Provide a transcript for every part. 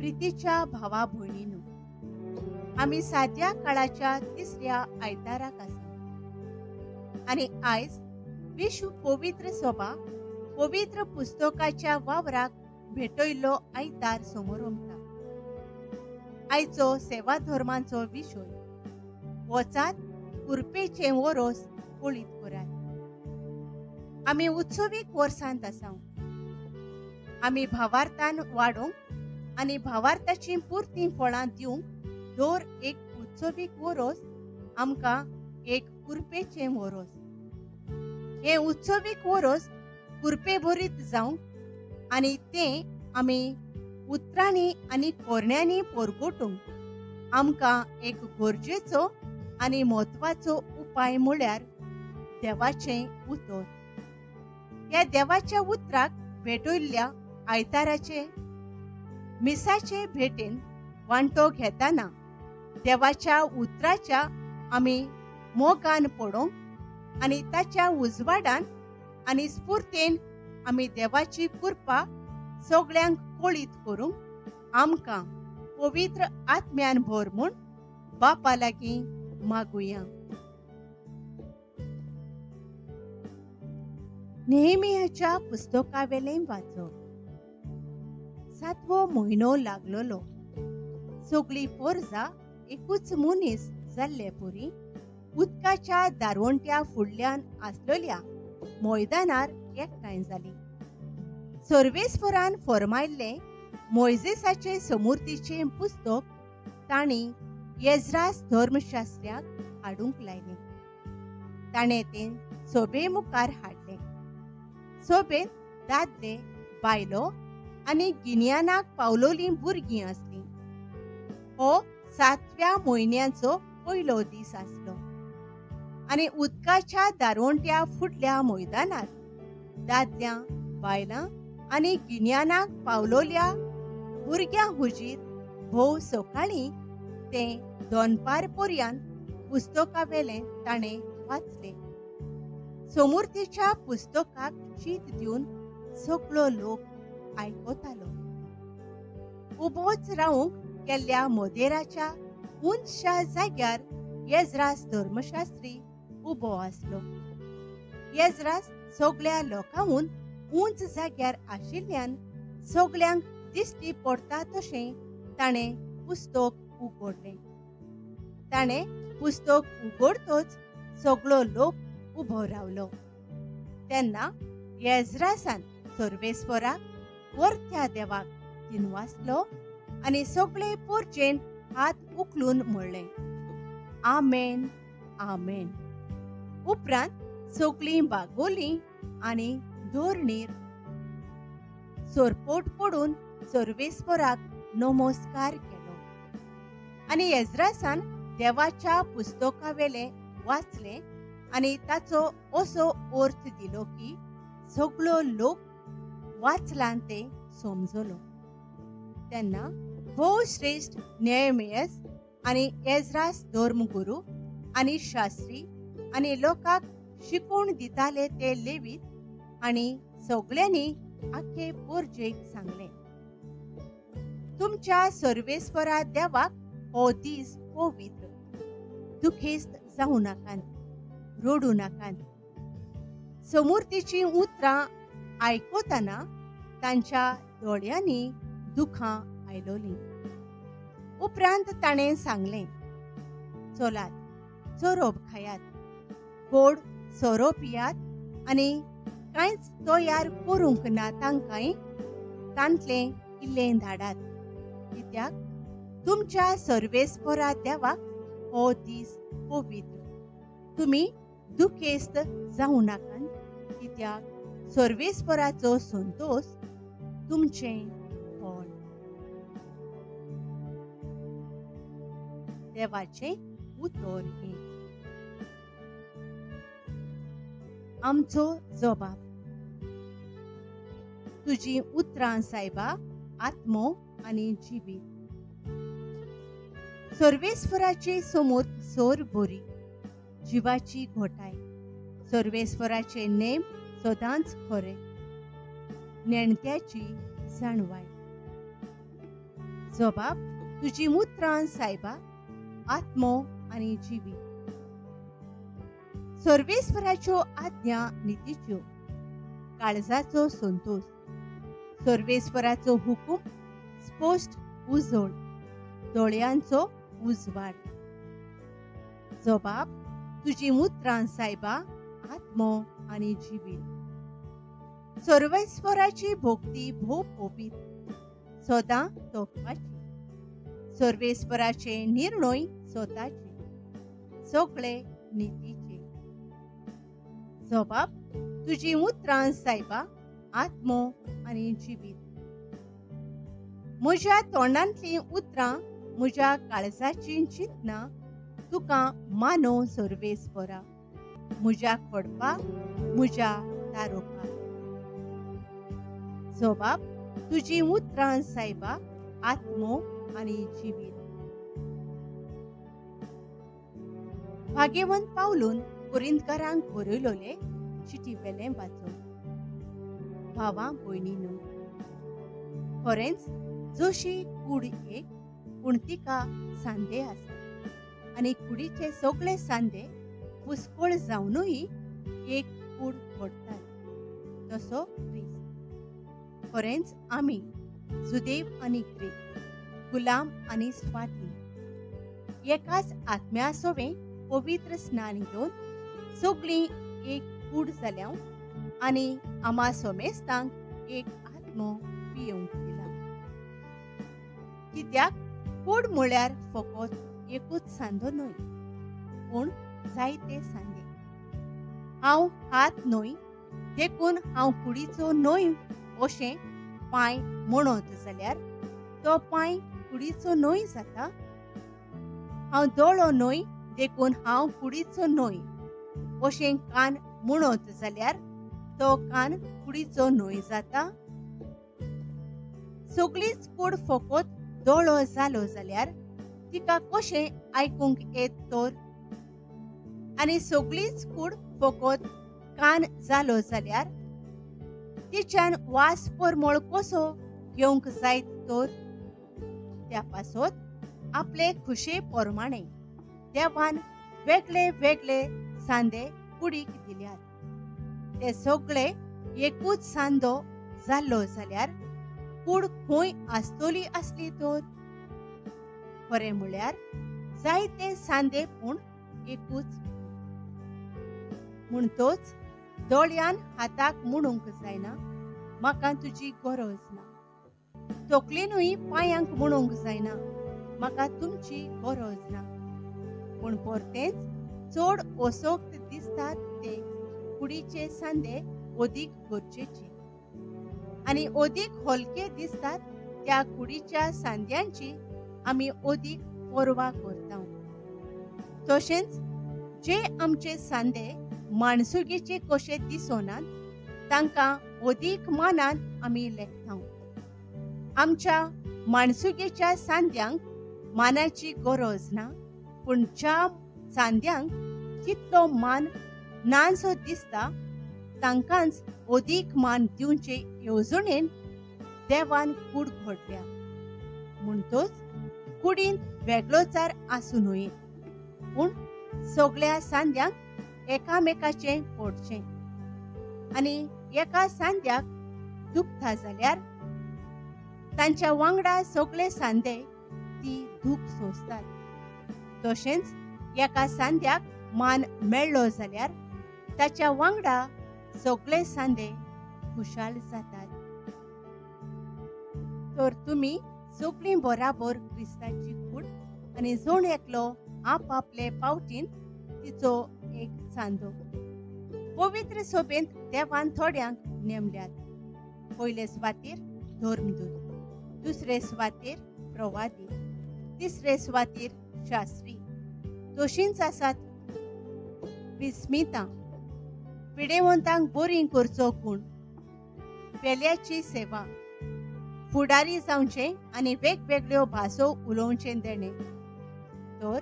प्रितीच्या भावा भयणीनो, आमी साद्या काळाच्या तिसऱ्या आयताराक आसा आनी आयज विश्व पवित्र सभा पवित्र पुस्तकाच्या वावराक भेटयल्लो आयतार समोर उमता. आयचो सेवा धर्माचो विशय वचात कुरपेचें वरोस कळीत करात. आमी उत्सवीक वर्सांत आसा. आमी भावार्थान वाडोवंक आनी भावार्थाची पुरतीं फळां दिवंक दर एक उत्सवीक वरोस आमकां एक कुरपेचें वरोस. हें उत्सवीक वरोस कुरपे भरीत जावंक आनी तें आमी उतरांनी आनी कोरण्यांनी परगटूंक आमकां एक गरजेचो आनी म्हत्वाचो उपाय म्हळ्यार देवाचें उतर. ह्या देवाच्या उतराक भेटयल्ल्या आयताराचे मिसाचे भेटेन वांटो घेतना देवाच्या उतराच्या आमी मोगान पडोवंक आनी ताच्या उजवाडान आनी स्फूर्तेन आमी देवाची कृपा सगळ्यांक कळीत करूंक आमकां पवित्र आत्म्यान भर म्हूण बापा लागीं मागुया. नेहमियाच्या पुस्तकावेलें वाचप. सातवो म्हयनो लागलोलो. सगळी पोरजा एकूच मनीस जाल्ले पुरी उदकाच्या दारवंट्या फुडल्यान आसलेल्या मैदानार एकठांय जाली. सर्वेस्परान फरमायल्लें मोयजेसाचे समूर्तीचें पुस्तक तांणी येज्रास धर्मशास्त्र्याक हाडूंक लायलें. ताणें तें सभे मुखार हाडलें. सभेंत दादले, बायलो आनी गिन्यानाक पावलोलीं भुरगीं आसलीं. हो सातव्या म्हयन्याचो पयलो दीस आसलो आनी उदकाच्या दारवंट्या फुडल्या मैदानार दादल्यां, बायलां आनी गिन्यानाक पावलोल्या भुरग्यां हुजीर भोव सकाळीं तें दोनपार पर्यान पुस्तकावेलें ताणें वाचलें. समूर्तीच्या पुस्तकाक चीत दिवन सगळो लोक आयकतालो. उबोच रावंक केल्ल्या मोदेराच्या उंचशा जाग्यार येज्रास धर्मशास्त्री उबो आसलो. येज्रास सगळ्या लोकांहून उंच जाग्यार आशिल्ल्यान सगळ्यांक दिश्टी पडटा तशें ताणें पुस्तक उगडलें. ताणें पुस्तक उगडतोच सगळो लोक उबो रावलो. तेन्ना येज्रासान सर्वेस्पराक वरत्या देवाक दिनवासलो आनी सगळे पोरचेन हात उखलून म्हणलें, आमेन आमेन. उपरांत सगळीं बागोलीं आनी धोरणीर सोरपोट पडून सर्वेस्पराक नमस्कार केलो आनी येज्रासान देवाच्या पुस्तकावेलें वाचलें आनी ताचो असो अर्थ दिलो की सगळो लोक वाचलान तें समजलो. तेन्ना भोव श्रेश्ठ नेहमियास आनी येज्रास धर्मगुरू आनी शास्त्री आनी लोकांक शिकोवण दिताले ते लेवीत आनी सगळ्यांनी आख्खे पोरजेक सांगलें, तुमच्या सर्वेस्परा देवाक हो दीस पवित्र, दुखेस्त जावं नाकात, रडूं नाकात. समूर्तीचीं उतरां आयकतना तांच्या दोळ्यांनी दुखां आयलोलीं. उपरांत ताणें सांगलें, चलात सोरोप खायात, गोड सोरो पियात आनी कांयच तयार करूंक ना तांकांय तांतलें इल्लें धाडात, कित्याक तुमच्या सर्वेस्परा देवाक हो दीस पवित्र. तुमी दुखेस्त जावं नाकात, कित्याक सर्वेस्पराचो संतोश तुमचें बळ. देवाचें उतर हें. आमचो जबाब. तुजी उतरां सायबा आत्मो आनी जिवीत. सर्वेस्पराचे समोर सोर बोरी जिवाची घोटाय. सर्वेस्पराचे नेम सदांच खरे, नेणत्याची जाणवाय. जबाब तुजी उतरां सायबा आत्मो आनी जिवीत. सर्वेस्पराच्यो आज्ञा नितीच्यो, काळजाचो संतोष. सर्वेस्पराचो हुकूम स्पश्ट उजळ, दोळ्यांचो उजवाड. जबाब तुजी उतरां सायबा आत्मो आनी जिवीत. सर्वेस्पराची भक्ती भोव पवित्र, सदां तोखपाची. सर्वेस्पराचे निर्णय स्वताचे, सगळे नितीचे. जबाब तुजी उतरां सायबा आत्मो आनी जिवीत. म्हज्या तोंडांतलीं उतरां, म्हज्या काळजाचीं चिंतनां तुका मानो सर्वेस्परा, म्हज्या खडपा, म्हज्या तारोपा. जबाब तुजी उतरां सायबा आत्मो आनी जिवीत. भाग्यवंत पावलून कोरिंतकारांक बरयलोले चिटी वेलें वाचो. भावा भयणीनो, खरेंच जशी कूड एक पूण तिका सांदे आसा आनी कुडीचे सगळे सांदे पुस्कळ जावनूय एक कूड घडटात, तसो क्रिस्त. खरेंच आमी जुदेव आनी ग्रीक, गुलाम आनी स्वाधीन, एकाच आत्म्या सोवें पवित्र स्नान घेवन सगळीं एक कूड जाल्या आनी आमा सोमेस्तांक एक आत्मो पियोवंक दिला. कित्याक कूड म्हळ्यार फकत एकूच सांदो न्हय, पूण जायते सांदे. हांव हात न्हय देखून हांव कुडीचो न्हय अशें पांय म्हणत जाल्यार तो पांय कुडीचो न्हय जाता. हांव दोळो न्हय देखून हांव कुडीचो न्हय अशें कान म्हणत जाल्यार तो कान कुडीचो न्हय जाता. सगळीच कूड फकत दोळो जालो जाल्यार तिका कशें आयकूंक येत तर? आनी सगळीच कूड फकत कान जालो जाल्यार तिच्यान वास परमळ कसो घेवंक जायत तर? त्या पासत आपले खुशे प्रमाणे देवान वेगळे वेगळे सांदे कुडीक दिल्यात. ते सगळे एकूच सांदो जाल्लो जाल्यार कूड खंय आसतली आसली तर? खरें म्हळ्यार जायते सांदे पूण एकूच. म्हणटोच दोळ्यान हाताक म्हणूंक जायना म्हाका तुजी गरज ना, तकलेनूय पांयांक म्हणूंक जायना म्हाका तुमची गरज ना. पूण परतेंच चड असोक्त दिसतात ते कुडीचे सांदे अदीक गरजेचे आनी अदीक हलके दिसतात त्या कुडीच्या सांद्यांची आमी अदीक पर्वा करता. तशेंच जे आमचे सांदे माणसुगीचे कशे दिसनात तांकां अदीक मानान आमी लेखता. आमच्या माणसुगेच्या सांद्यांक मानाची गरज ना, पूण ज्या सांद्यांक तितलो मान नासो दिसता तांकांच अदीक मान दिवचे येवजणेन देवान कूड घडल्या. म्हणटोच कुडींत वेगळोचार आसूं न्हय, पूण सगळ्या सांद्यांक एकामेकाचें पडचें. आनी एका सांद्याक दुखता जाल्यार तांच्या वांगडा सगळे सांदे ती दूख सोंसतात. तशेंच एका सांद्याक मान मेळ्ळो जाल्यार ताच्या वांगडा सगळे सांदे खुशाल जातात. तर तुमी सगळीं बराबर क्रिस्ताची कूड आनी जण एकलो आपआपले पावटीन तिचो एक सांदो. पवित्र सभेंत देवान थोड्यांक नेमल्यात. पयले सुवातेर धर्मदूत, दुसरे सुवातेर प्रवादी, तिसरे सुवातेर शास्त्री. तशींच आसात विस्मितां, पिडेवंतांक बरीं करचो गूण, पेल्याची सेवा, फुडारी जावचें आनी वेगवेगळ्यो भासो उलोवचें देणें. तर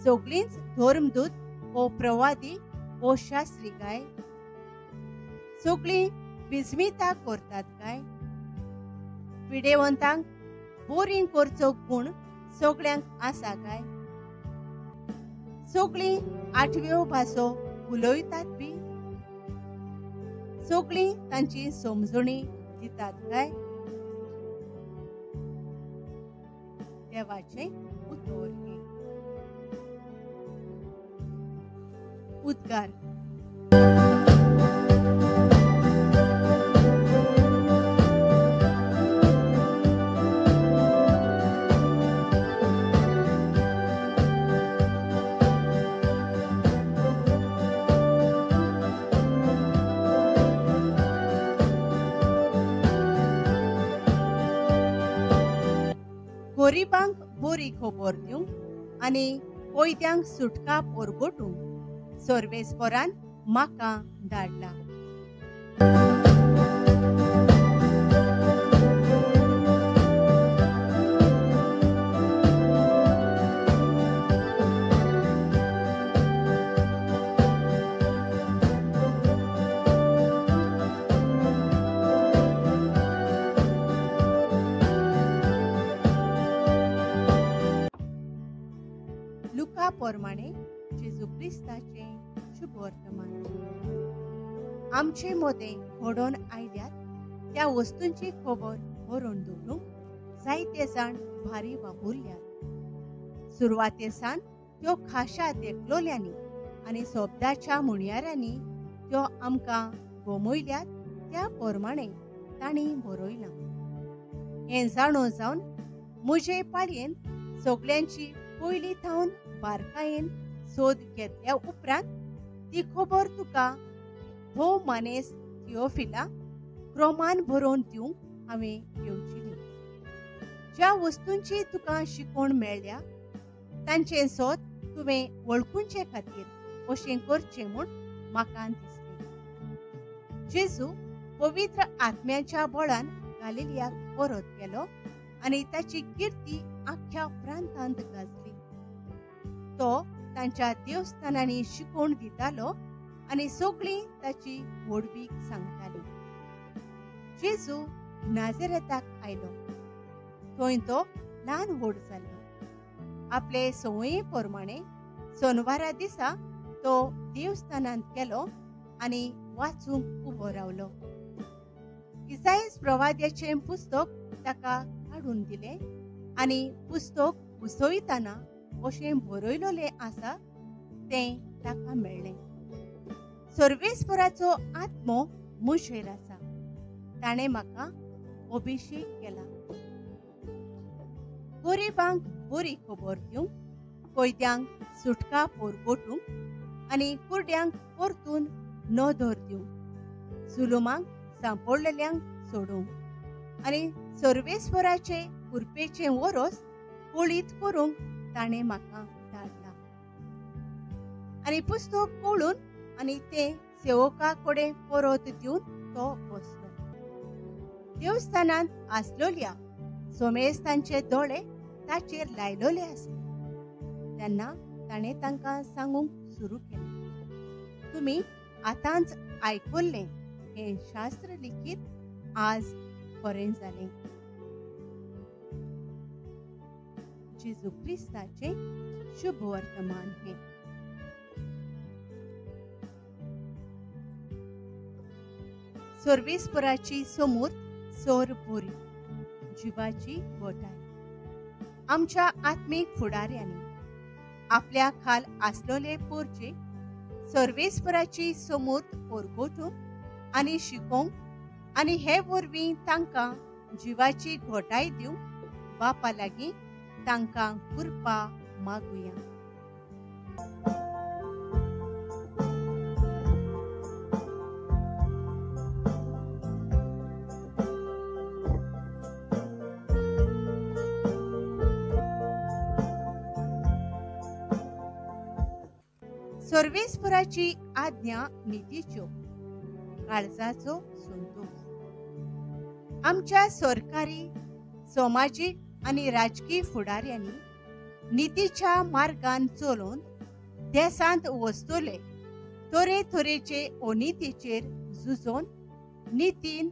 सगळींच धर्मदूत ओ प्रवादी ओ शास्त्री काय? सगळीं विस्मिता करतात काय? पिडेवंतांक बोरींग करचो गूण सगळ्यांक आसा काय? सगळीं आठव्यो भासो उलयतात बी? सगळीं तांची समजणी दितात काय? देवाचें उतर हें. उद्गार. गरिबांक बरी खबर दिवंक आनी कोयत्यांक सुटका परगटूंक सर्वेस्परान म्हाका धाडला. लुका प्रमाणे जेजू क्रिस्ताचें शुभवर्तमान. आमचे मदें घडोवन आयल्यात त्या वस्तूंची खबर बरोवन दवरूंक जायते जाण भारी वावुरल्यात. सुरवाते सावन त्यो खाशा देखलोल्यांनी आनी शब्दाच्या म्हणयाऱ्यांनी त्यो आमकां गमयल्यात त्या प्रमाणे तांणी बरयलां. हें जाणो जावन म्हजे पाळयेन सगळ्यांची पयलीं थावन बारकायेन सोद घेतल्या उपरांत ती खबर तुका भोव मानेस थियोफिला क्रमान बरोवन दिवंक हांवें येवजिली. ज्या वस्तूंची तुका शिकवण मेळ्ळ्या तांचें सोद तुवें वळखुचे खातीर अशें करचें म्हूण म्हाका दिसलें. जेजू पवित्र आत्म्याच्या बळान गालिलियाक परत गेलो आनी ताची किर्ती आख्ख्या प्रांतांत गाजली. तो तांच्या देवस्थानांनी शिकोवन दितालो आनी सगळीं ताची व्हडवीक सांगताली. जेजू नाझरेताक आयलो. थंय तो ल्हान व्हड जालो. आपले संवये प्रमाणे सोनवारा दिसा तो देवस्थानांत गेलो आनी वाचूंक उबो रावलो. इसाईस प्रवाद्याचें पुस्तक ताका काडून दिलें आनी पुस्तक उसयतना अशें बरयलेलें आसा तें ताका मेळ्ळें. सर्वेस्पराचो आत्मो म्हजेर आसा, ताणें म्हाका अभिशेक केला गरिबांक बरी खबर दिवंक, कैद्यांक सुटका परगटूंक आनी कुरड्यांक परतून नदर दिवंक, जुलुमांक सांपडलेल्यांक सोडूंक आनी सर्वेस्पराचे कृपेचें वरस कळीत करूंक ताणें म्हाका धाडला. आनी पुस्तक कळून आनी तें सेवका कडेन परत दिवन तो बसलो. देवस्थानांत आसलोल्या सोमेस्तांचे दोळे ताचेर लायलोले आसले. तेन्ना ताणें तांकां सांगूंक सुरू केलें, तुमी आतांच आयकल्लें हें शास्त्र लिखीत आज खरें जालें. जेजू क्रिस्ताचें शुभ वर्तमान हें. सर्वेस्पराची समूर्त सोर बोरी जिवाची गोठाय. आमच्या आत्मीक फुडाऱ्यांनी आपल्या खाल आसलोले पोरचे सर्वेस्पराची समूर्त परगटून आनी शिकोवंक आनी हे वरवीं तांकां जिवाची घोटाय दिवंक बापा लागीं तांकां कृपा मागुया. सर्वेस्पराची आज्ञा नितीच्यो, काळजाचो संतोष. आमच्या सरकारी, समाजीक आनी राजकीय फुडाऱ्यांनी नितीच्या मार्गान चलोवन देशांत वस्तुले तरेतरेचे अनितीचेर झुजोवन नितीन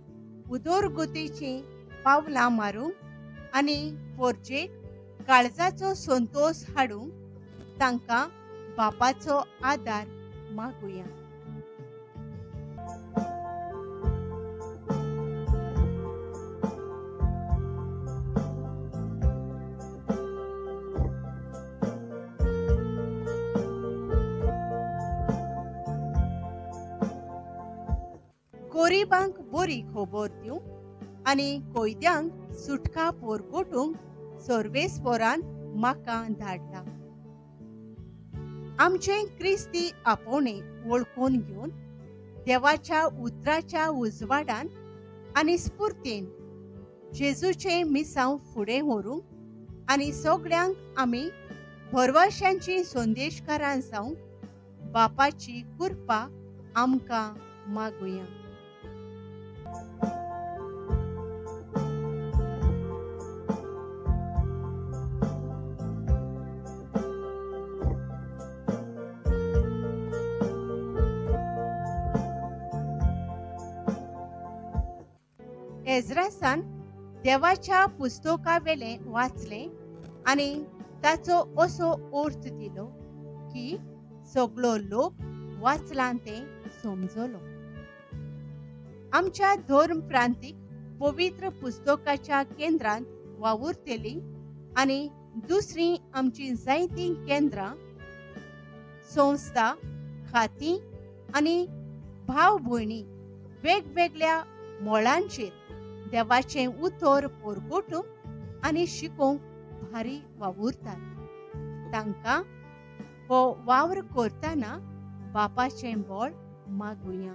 उदरगतीचीं पावलां मारूंक आनी पोरजेक काळजाचो संतोश हाडूंक तांकां बापाचो आदार मागुया. गरिबांक बरी खबर दिवंक आनी कैद्यांक सुटका पोरगोटूंक सर्वेस्परान म्हाका धाडला. आमचें क्रिस्ती आपोवणें वळखून घेवन देवाच्या उतराच्या उजवाडान आनी स्फुर्तीन जेजूचें मिसांव फुडें व्हरूंक आनी सगळ्यांक आमी भरवशांची संदेशकारां जावंक बापाची कृपा आमकां मागुया. एज्रासान देवाच्या पुस्तकावेलें वाचलें आनी ताचो असो अर्थ दिलो की सगळो लोक वाचलां तें समजलो. आमच्या धर्म प्रांतीक पवित्र पुस्तकाच्या केंद्रांत वावुरतली आनी दुसरी आमची जायतीं केंद्रां, संस्था, खातीं आनी भाव भयणी वेगवेगळ्या मळांचेर देवाचें उतर परगटूंक आनी शिकोवंक भारी वावुरतात. तांकां हो वावर करतना बापाचें बळ मागुया.